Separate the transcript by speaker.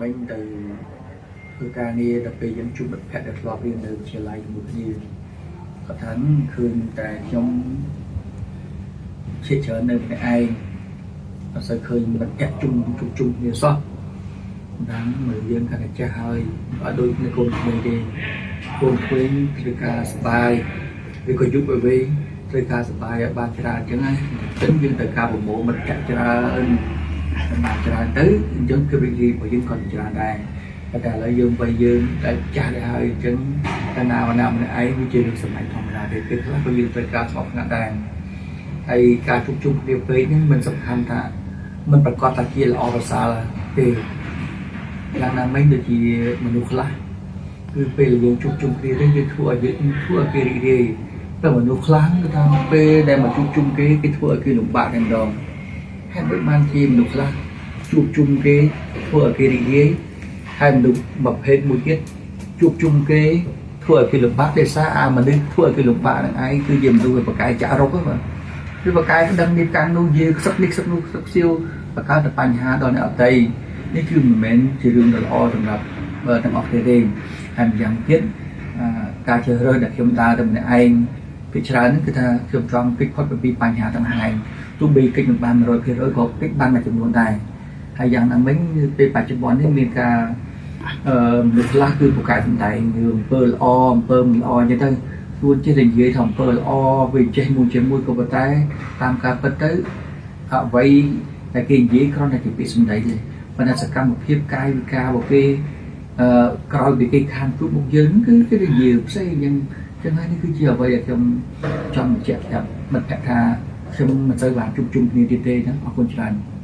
Speaker 1: មិញទៅធ្វើការងារដល់ពេលយើងជួបមិត្តភក្តិដែលធ្លាប់រៀននៅវិទ្យាល័យជាមួយគ្នាគាត់ថាឃើញតែខ្ញុំជាច្រើននៅម្នាក់ឯងអត់សូវឃើញមិត្តភក្តិជុំជួបជុំគ្នាសោះដល់មើលយើងកាន់តែចាស់ហើយអត់ដូចនៅកូនក្មេងទេកូនក្មេងត្រូវការសប្បាយឬក៏យុវវ័យត្រូវការសប្បាយឲ្យបានច្រើនអញ្ចឹងណាអញ្ចឹងយើងត្រូវការប្រមូលមិត្តភក្តិច្រើនបានច្រើនទៅអញ្ចឹងគឺរីករាយរបស់យើងក៏ច្រើនដែរប៉ុន្តែឥឡូវយើងវ័យយើងដែលចាស់ទៅហើយអញ្ចឹងតាណាវណ្ណៈម្នាក់ឯងវាជារឿងសម័យធម្មតាទេពេលខ្លះក៏យើងត្រូវការស្ងប់ស្ងាត់ដែរហើយការជួបជុំគ្នាពេកហ្នឹងមិនសំខាន់ថាមិនប្រកាសថាជាល្អប្រសើរទេយ៉ាងណាមិញដូចជាមនុស្សខ្លះគឺពេលយើងជួបជុំគ្នាទៅយើងធ្វើឲ្យយើងធ្វើឲ្យគេរីករាយតែមនុស្សខ្លះគឺថាពេលដែលមកជួបជុំគេគេធ្វើឲ្យគេលំបាកតែម្ដងហេតុដូចបានជាមនុស្សខ្លះជួបជុំគេធ្វើឲ្យគេរីករាយហើយមនុស្សប្រភេទមួយទៀតជួបជុំគេធ្វើឲ្យគេលំបាកដោយសារអាមនុស្សធ្វើឲ្យគេលំបាកហ្នឹងឯងគឺជាមនុស្សដែលប្រកែកចាក់រុកហ្នឹងបាទគឺប្រកែកដឹងនេះកាំងនោះយេខ្សឹកនេះខ្សឹកនោះខ្សឹកសៀវបង្កើតតែបញ្ហាដល់អ្នកអតីនេះគឺមិនមែនជារឿងដ៏ល្អសម្រាប់បើទាំងអស់គ្នាទេហើយម្យ៉ាងទៀតការជ្រើសរើសដែលខ្ញុំដើរតែម្នាក់ឯងពីច្រើនហ្នឹងគឺថាខ្ញុំចង់គេចផុតពីបញ្ហាទាំងឯងទោះបីគេចមិនបាន100%ក៏គេចបានមួយចំនួនដែរហើយយ៉ាងណាមិញពេលបច្ចុប្បន្ននេះមានការអឺមនុស្សខ្លះគឺពូកែសំដែងរឿងអំពើល្អអំពើមិនល្អអញ្ចឹងទៅខ្លួនចេះតែនិយាយថាអំពើល្អវាចេះមួយជាមួយក៏ប៉ុន្តែតាមការពិតទៅអ្វីដែលគេនិយាយគ្រាន់តែជាពាក្យសម្ដីទេប៉ុន្តែសកម្មភាពកាយវិការរបស់គេអឺក្រោយពីគេខានជួបមុខយើងគឺគេនិយាយផ្សេងអញ្ចឹងអញ្ចឹងហើយនេះគឺជាអ្វីដែលខ្ញុំចង់បញ្ជាក់ប្រាប់មិត្តភក្តិថាខ្ញុំមិនសូវបានជួបជុំគ្នាទៀតទេណាអរគុណច្រើន។